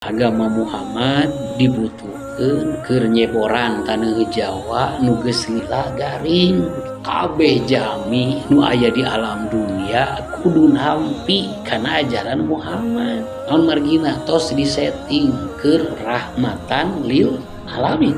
Agama Muhammad dibutuhkeun keur nyeboran taneuh Jawa nu geus lila garing. Kabeh jalmi nu aya di alam dunia kudu nampi kana ajaran Muhammad. Naon margina tos disetting keur rahmatan lil alamin.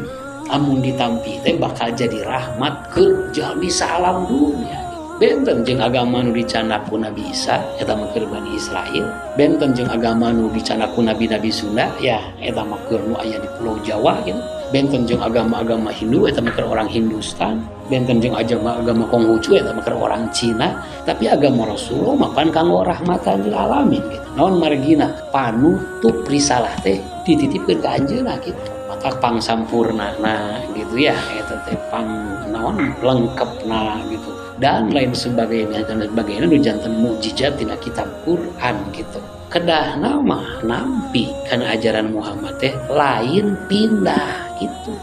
Amun ditampi teh bakal jadi rahmat keur jalmi saalam dunia. Benten jeung agama nu dicandak ku Nabi Isa eta mah keur Bani Israil. Benten jeung agama nu dicandak ku nabi-nabi Sunda ya eta mah keur nu aya di Pulau Jawa gitu. Benten jeung agama-agama Hindu eta mah keur orang Hindustan. Benten jeung agama-agama Konghucu eta mah keur orang Cina. Tapi agama Rasulullah mah pan kanggo rahmatan lil alamin gitu. Naon margina panutup risalah teh dititipkeun ka anjeunna gitu. Maka pang sampurnana gitu ya eta teh pang naon lengkapna gitu dan lain sebagainya dan sebagainya nu janten mukjizat tina kitab Quran gitu. Kedahna mah nampi kana ajaran Muhammad teh lain pindah gitu.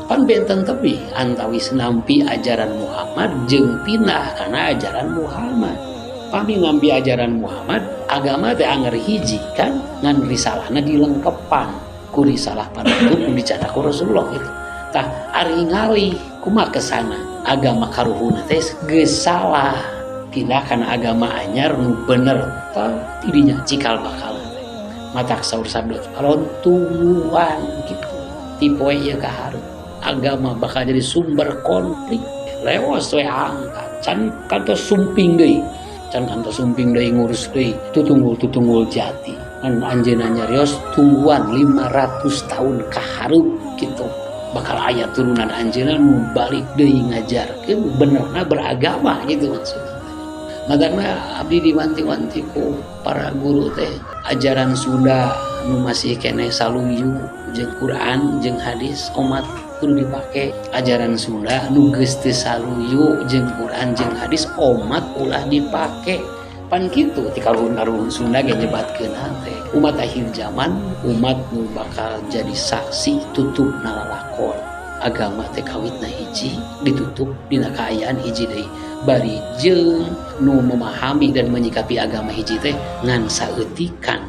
Pan benten tebih antawis nampi ajaran Muhammad jeung pindah kana ajaran Muhammad. Pami nampi ajaran Muhammad agama teh anger hiji kan ngan risalahna dilengkepan ku risalah panutup nu dicatat ku Rasulullah gitu. Tah ari ngalih kumaha kesana agama karuhuna teh geus salah pindah kana agama anyar nu bener tah tidinya cikal bakal teh matak saur sabda balon tungguan gitu tipoe ieu ka hareup agama bakal jadi sumber konflik lewas we angkat can kantos sumping deui can kantos sumping deui ngurus deui tutungul-tutungul jati kan anjeunna nyarios tungguan 500 tahun ka hareup gitu bakal aya turunan anjeunna nu balik deui ngajarkeun benerna beragama gitu maksudna. Matakna abdi diwanti-wanti ku para guru teh ajaran Sunda nu masih keneh saluyu jeung Quran jeung hadis omat kudu dipake. Ajaran Sunda nu geus teu saluyu jeung Quran jeung hadis omat ulah dipake. Pan kitu ti karuhun-karuhun Sunda ge nyebatkeun teh umat akhir zaman umat nu bakal jadi saksi tutup nalalakon agama teh kawitna hiji ditutup dina kaayaan hiji deui bari jeung nu memahami dan menyikapi agama hiji teh ngan saeutikan.